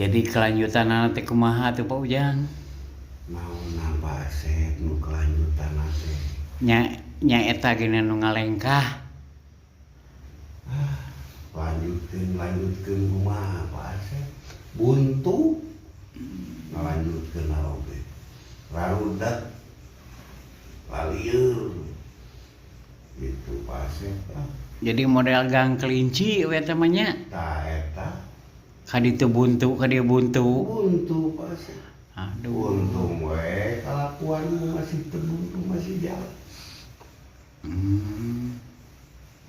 Jadi kelanjutan teh kumaha tuh, Pak Ujang? Naon Pak Asep nu kelanjutan teh? Nya nya eta gini nu ngalengkah. Lanjutkeun, lanjutkeun kumaha, Pak Asep? Buntu ngalanjutkeun oge, rarudak, lalieur gitu, Pak Asep, ah. Jadi model gang kelinci we teh mah nya. Tah eta. Ka ditu buntu, ka dieu buntu. Buntu, Pak Asep. Aduh. Untung we kalakuan masih terbuntu, masih jalan.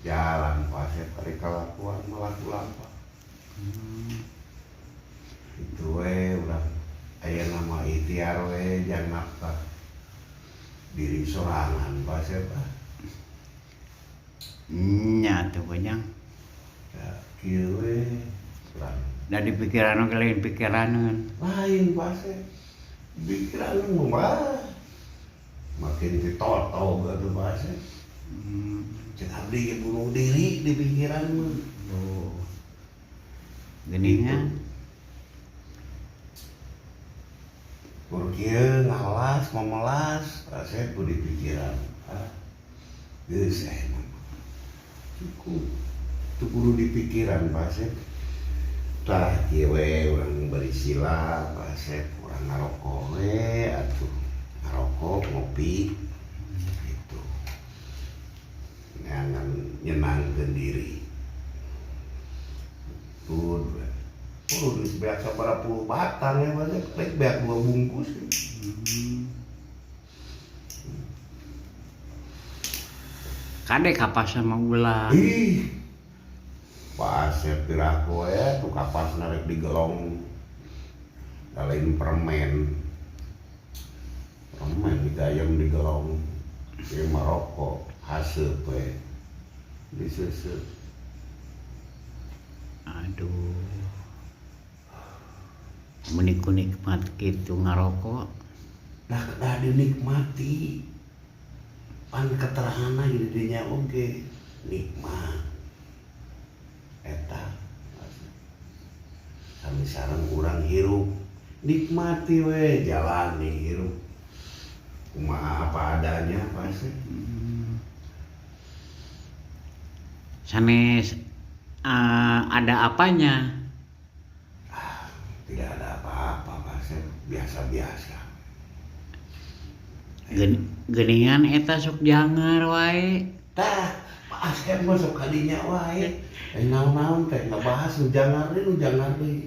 Jalan, Pak Asep, kali kalakuan malah lampa. Itu we urang aya nama ikhtiar we jang nafkah diri sorangan, Pak Asep, ah. Nya tuh, Ujang. Ya kieu we urang. Da di pikiran oge lain pikiraneun. Lain, Pak Asep, pikiran mah makin ditoto atuh, Pak Asep. Cek abdi ge bunuh diri di pikiran mah. Oh. Geuningan. Kur kieu ngalas memelas Asep ku di pikiran, ah geus aya mah cukup teu kudu di pikiran, Pak Asep. Tah kieu we urang bari sila, Pak Asep, urang ngarokok we atuh, ngarokok ngopi gitu, neangan nyenangkeun diri. Tuh oh, geus beak sabaraha puluh batang ya, Pak Asep, rek beak dua bungkus. Kade kapas sama ulah. Ih, Pak Asep, piraku ya tuh kapas narik digelong, lain permen, permen digayem digelong. Ieu mah rokok haseup we diseuseup. Aduh. Meni ku nikmat kitu ngarokok. Dah kedah dinikmati, pan keteranganna di dinya oge nikmat eta. Sami sareng urang hirup, nikmati we, jalani hirup kumaha apa adanya pasti. Sanes ada apanya? Ah, tidak ada apa-apa, pasti biasa-biasa. Geuningan eta sok jangar wae. Tah, Pak Asep mah sok kadinya wae, eh naon-naon teh ngebahas nu jangar deui, nu jangar deui.